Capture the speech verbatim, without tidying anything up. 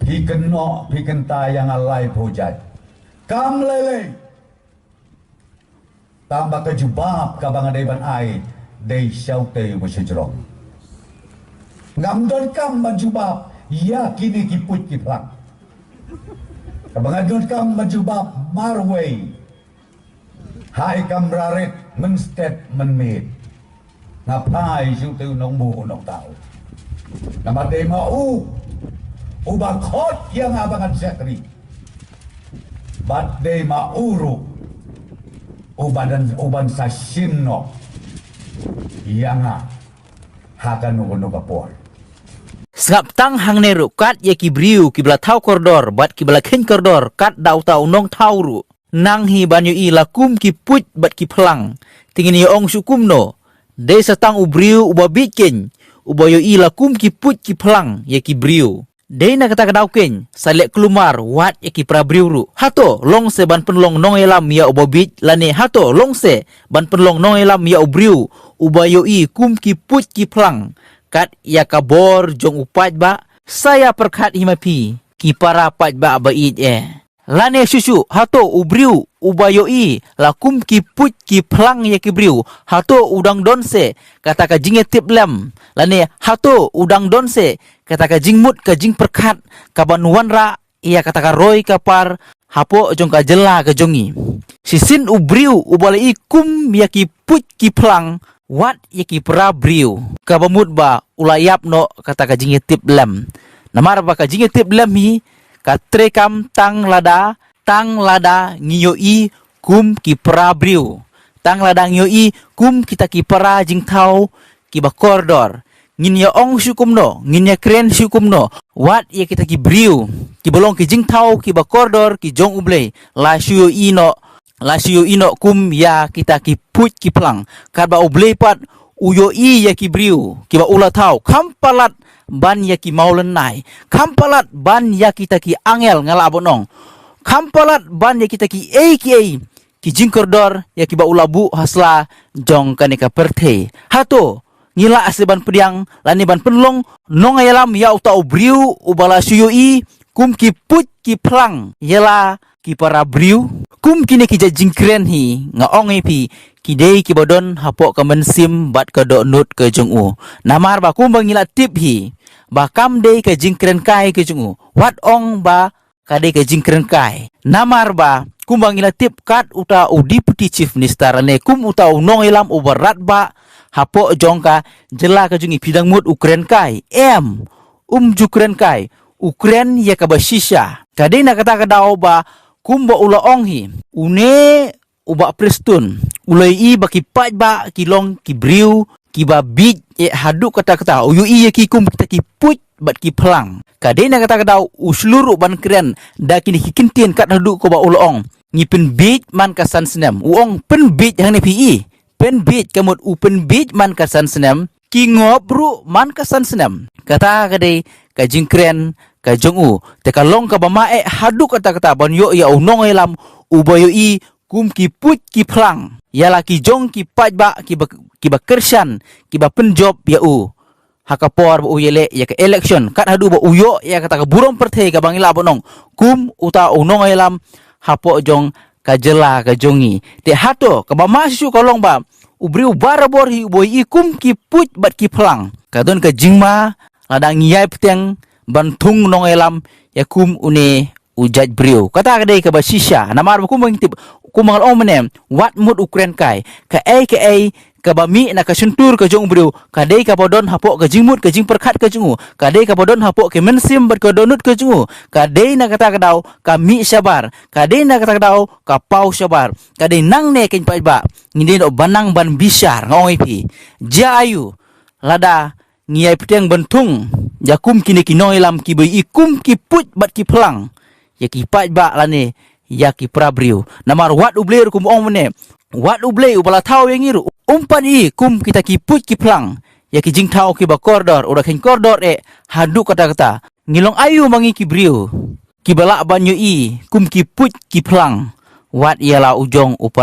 Phi kynnoh, phi kynta ïa nga lai phew jait. Kam lei lei. Tang ba ka jubab kaba nga dei ban ai, dei sha utei uba sha jrong. Ngam donkam ban jubab ïa kine ki puit ki phlang. Kaba nga donkam ban jubab marwei. Ha i kamra rit mynstep mynmiet. Nga phai sha utei u nongbuh u nongthaw. Namar dei ma u uba khot ïa nga ba ngan shakri. Bad dei ma u ruh uba dan, uban sa shim noh ïa nga ha kano kano ka por. Sngap tang hangne ruh, kat ïa ki briew kiba la thaw kordor bad kiba la kheiñ kordor, kat da uta u nongthaw ruh. Nang hi ban ïohi la kum ki puit bad ki phlang. Te ngin ïa ong shuh kumno? Dei sa tang u briew uba bieit keiñ uba ïohi la kum ki puit ki phlang ïa ki briew. Dei na kata ka daw keiñ sa leh kulmar wat ïa ki para briew ruh. Hato long se ban pynlong nongïalam ïa uba bieit, lane hato long se ban pynlong nongïalam ïa u briew uba ïohi kum ki puit ki phlang kat ïa ka bor jong u paidbah? Sa ïa pyrkhat hi ma phi, ki para paidbah ba ïeit eh. Lane shuh shuh, hato u briew uba ïohi la kum ki puit ki phlang ïa ki briew, hato u dang don se kata ka jingïatiplem, lane hato u dang don se kata ka jingmut ka jingpyrkhat kaban wanrah ïa kata ka roi ka par hapoh jong ka jylla ka jong ngi? Shisien u briew uba la i kum ïa ki puit ki phlang, wat ïa ki para briew, kaba mut ba u la ïap noh kata ka jingïatiplem. Namar ba ka jingïatiplem hi ka treikam tang lada, tang lada ngi ïohi kum ki para briew, tang lada ngi ïohi kum kita ki para jingthaw kiba kordor. Ngin ïa ong shuh kumno, ngin ïa kren shuh kumno, wat ïa kita ki briew kiba long ki jingthaw kiba kordor ki jong U Blei, la shu ïohi noh, la shu ïohi noh kum ïa kita ki puit ki phlang. Katba U Blei pat u ïohi ïa ki briew kiba u la thaw, kham palat ban ïa ki mawlynnai, kham palat ban ïa kita ki angel, nga lah ban ong, kham palat ban ïa kita kiei kiei ki jingkordor ïa kiba u la buh ha sla jong kane ka pyrthei. Hato ngi lah se ban pdiang lane ban pynlong nongïalam ïa uta u briew uba la shu ïohi kum ki puit ki phlang ïa la ki para briew? Kum kine ki jait jingkren hi, nga ong ïa phi, ki dei kiba don hapoh ka mynsiem bad ka dohnud ka jong u. Namar ba kumba ngi la tip hi ba kam dei ka jingkren kai ka jong u, wat ong ba ka dei ka jingkren kai. Namar ba kumba ngi la tip, kat uta u Deputy Chief Minister lane kum uta u nongïalam uba radbah hapoh jong ka jylla ka jong ngi, phi dang mut u kren kai? Em, um ju kren kai. U kren ïa kaba shisha. Ka dei na kata ka daw ba kumba u la ong hi, une u Bah Prestone u la ïohi ba ki paidbah ki long ki briew kiba bieit eh haduh katta katta. U ïohi ïa ki kum kita ki puit bad ki phlang. Ka dei na kata ka daw u shlur ruh ban kren da kine ki kyntien kat haduh kaba u la ong, ngi pynbieit man ka san snem. U ong pynbieit hangne phi i. Pynbieit, ka mut u pynbieit man ka san snem. Ki ngop ruh man ka san snem. Kata ka dei ka jingkren ka jong u. Te ka long kaba ma eh haduh katta katta ban ïoh ïa u nongïalam uba ïohi kum ki puit ki phlang ïa la ki jong ki paidbah kiba, kiba kyrshan, kiba pynjop ïa u ha ka por ba u ïaleh ïa ka election, kat haduh ba u ïoh ïa kata ka burom pyrthei kaba ngi lah ban ong kum uta u nongïalam hapoh jong ka jylla ka jong ngi. Te hato kaba ma shisha ka long ba u briew barabor hi uba ïohi kum ki puit bad ki phlang? Ka don ka jingma lada ngi ïai bteng ban thung nongïalam ïa kum une u jait briew. Kata ka dei kaba shisha. Namar ba kumba ngi tip, kumba nga la ong mynne, wat mut u kren kai. Kaei kaei kaba mih na ka shyntur ka jong u briew, ka dei kaba don hapoh ka jingmut ka jingpyrkhat ka jong u, ka dei kaba don hapoh ka mynsiem bad ka dohnud ka jong u. Ka dei na kata ka daw ka mih shabar, ka dei na kata ka daw ka paw shabar. Ka dei nangne, kynja paidbah, ngi dei noh ban nang ban bishar. Nga ong ïa phi, jia aiu lada ngi ïai bteng ban thung ïa kum kine ki nongïalam kiba ïohi kum ki puit bad ki phlang ïa ki paidbah lane ïa ki para briew? Namar wat U Blei ruh, kum ong mynne, wat U Blei uba la thaw ïa ngi ruh, um pat ïohi kum kita ki puit ki phlang ïa ki jingthaw kiba kordor. U da kheiñ kordor eh haduh katta katta. Ngi long aiu ma ngi ki briew kiba lah ban ïohi kum ki puit ki phlang wat ïa la u jong u para